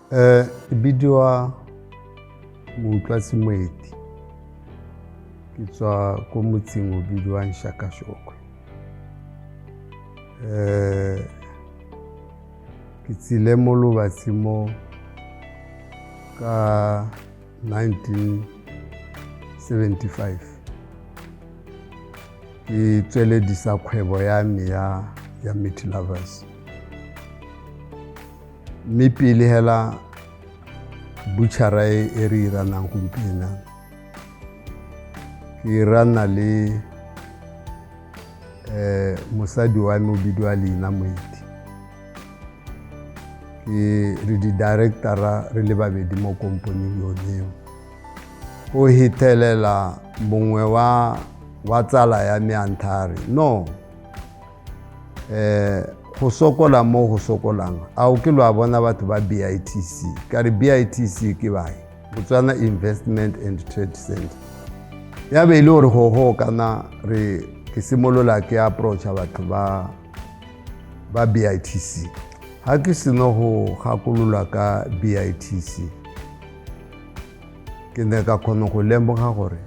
Ke bidiwa Moutlwatsi Moeti, ke tswa ko motseng o bidiwang Shakashokwe. Ke tsile mo Lobatse mo ka 1975, ke tsweledisa kgwebo ya me ya Meat Lovers. Mme pele hela butchera e re iranang gompieno, ke irana le mosadi wa me o bidiwa Leina Moeti. Ke re di-directora re le babedi mo komponeng yone eo. Go hithelela mongwe wa tsala ya me a nthare no, go sokola mo go sokolang a o ke lo a bona batho ba BITC. Ka re BITC ke bae Botswana Investment and Trade Center. Ya be e le gore go kana re ke simolola ke approacha batho ba BITC. Ha ke seno go gakololwa ka BITC, ke ne ka kgona go lemoga gore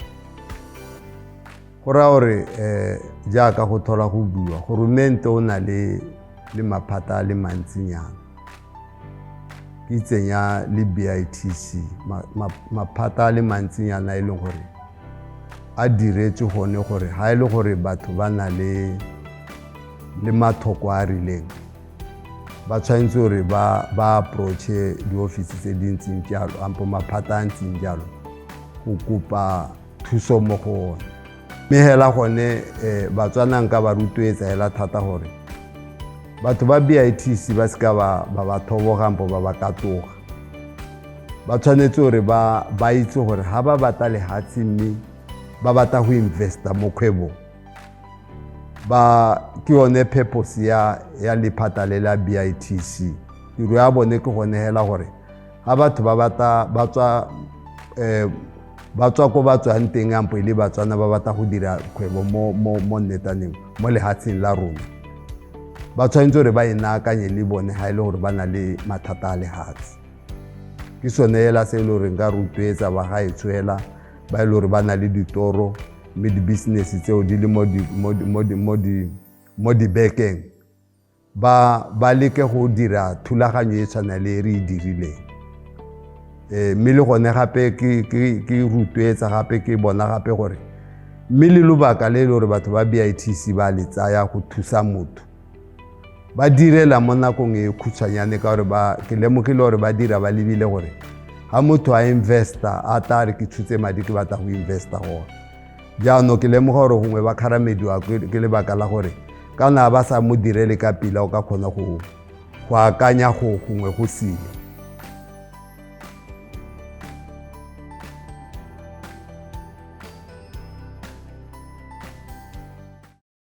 go raya gore jaaka go thola go bua goromente o na le maphata a le mantsinyana, ke tsenya le BITC, maphata a le mantsinyana e leng gore a diretswe gone gore ha e le gore batho ba na le mathoko a rileng, ba tshwanetse gore ba approache diofisi tse di ntseng jalo ampo maphata a ntseng jalo go kopa thuso mo go one. Mme hela gone Batswana nka ba rotloetsa hela thata gore batho ba BITC ba seka ba thoboga ampo ba katoga. Ba tshwanetse gore ba itse gore ha ba batla lehatshe mme ba batla go investa mo kgwebong, ba ke yone purpose ya lephata le la BITC. Tiro ya bone ke gone hela gore ha batho ba batla ba tswa ba tswa ko ba tswang teng ampo e le Batswana ba batla go dira kgwebo mo nnetaneng mo lehatsheng la rona, ba tshwanetse gore ba e naakanye le bone ha e le gore ba na le mathata a lehatshe. Ke sone hela se e le gore nka rotloetsa ba gaetsho hela ba e le gore ba na le ditoro mme di-business tseo di le mo dibekeng, ba leke go dira thulaganyo e tshwana le e re e dirileng. Mme le gone gape ke rotloetsa gape ke bona gape gore mme le lobaka le e le gore batho ba BITC ba le tsaya go thusa motho, ba direla mo nakong e khutshwanyane, ka gore ke lemogile gore ba dira ba lebile gore ha motho a investa a tla re ke tshotse madi ke batla go investa gone. Jaanong ke lemoga gore gongwe ba kgaramediwa ke lebaka la gore kana ba sa mo direle ka pila o ka kgona go akanya go gongwe go sele.